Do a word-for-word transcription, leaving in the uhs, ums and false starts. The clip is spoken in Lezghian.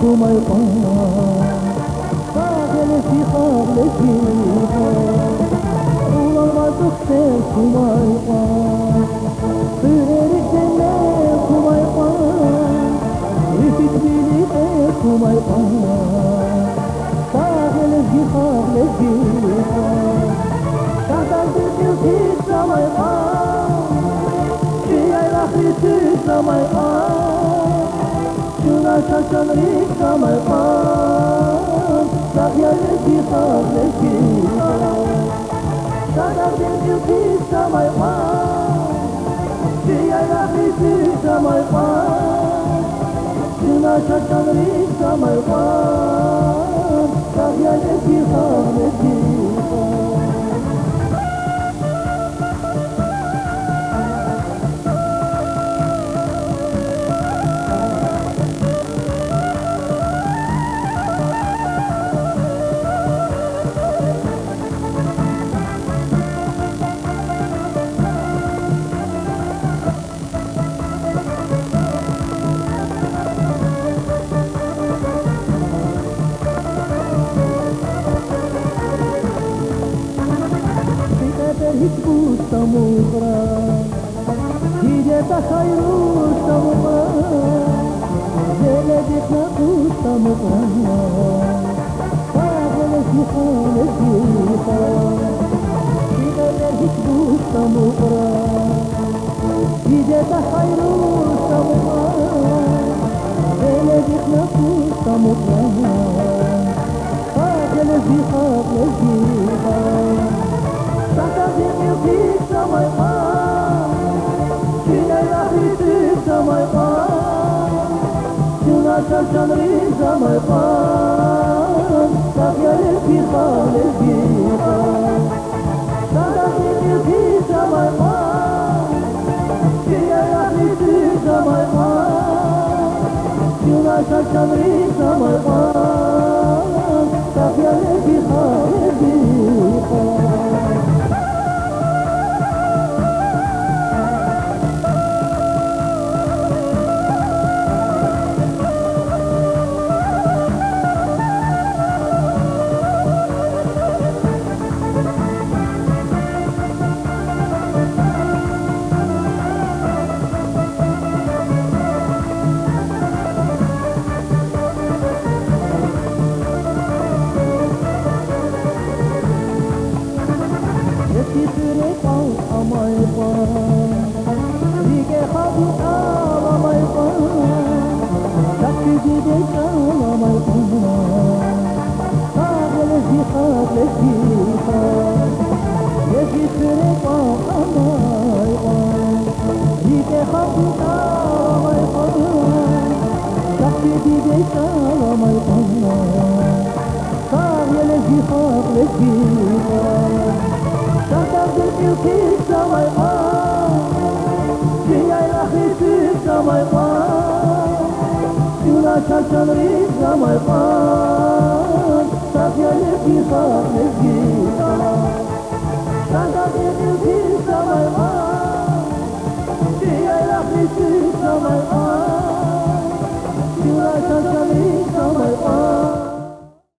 кумай кьван, сагъ я лезги халкь, лезги халкь. Уланмаз ухшер кумай кьван, хуьрерик демер кумай кьван, рикӀик виликъер кумай кьван, сагъ я лезги халкь, лезги халкь. Шагьдагъдин кьил тиз амай кьван, чи яйлахрин туьз амай кьван, чна чалчанрик амай кьван, сагъ я лезги халкь, лезги халкь. Шагьдагъдин кьил тиз амай кьван, чи яйлахрин туьз амай кьван, чна чалчанрик амай кьван, сагъ я лезги халкь, лезги халкь. Сикъетер гьич буш тамукьра, диде тахьайруш тамукьра, веледихъ накъуш тамукьра, сагъ я лезги халкь, лезги халкь. Сикъетер гьич буш тамукьра, диде тахьайруш тамукьра, веледихъ накъуш тамукьра, сагъ я лезги халкь, лезги халкь. Шагьдагъдин кьил тиз амай кьван, чи яйлахрин туьз амай кьван, чна чалчанрик амай кьван, сагъ я лезги халкь, лезги халкь. Шагьдагъдин кьил тиз амай кьван, чи яйлахрин туьз амай кьван, чна чалчанрик амай кьван, сагъ я лезги халкь, лезги халкь. Лезги хуьре кӀвал амай кьван, рикӀе халкьдин чӀал амай кьван, чахъ чи диде чӀал амай кьван, сагъ я лезги халкь, лезги халкь. Лезги хуьре кӀвал амай кьван, рикӀе халкьдин чӀал амай кьван, чахъ чи диде чӀал амай кьван, сагъ я лезги халкь, лезги халкь. Шагьдагъдин кьил тиз амай кьван, чи яйлахрин туьз амай кьван, чна чалчанрик амай кьван, сагъ я лезги халкь, лезги халкь. Шагьдагъдин кьил тиз амай кьван, чи яйлахрин туьз амай кьван,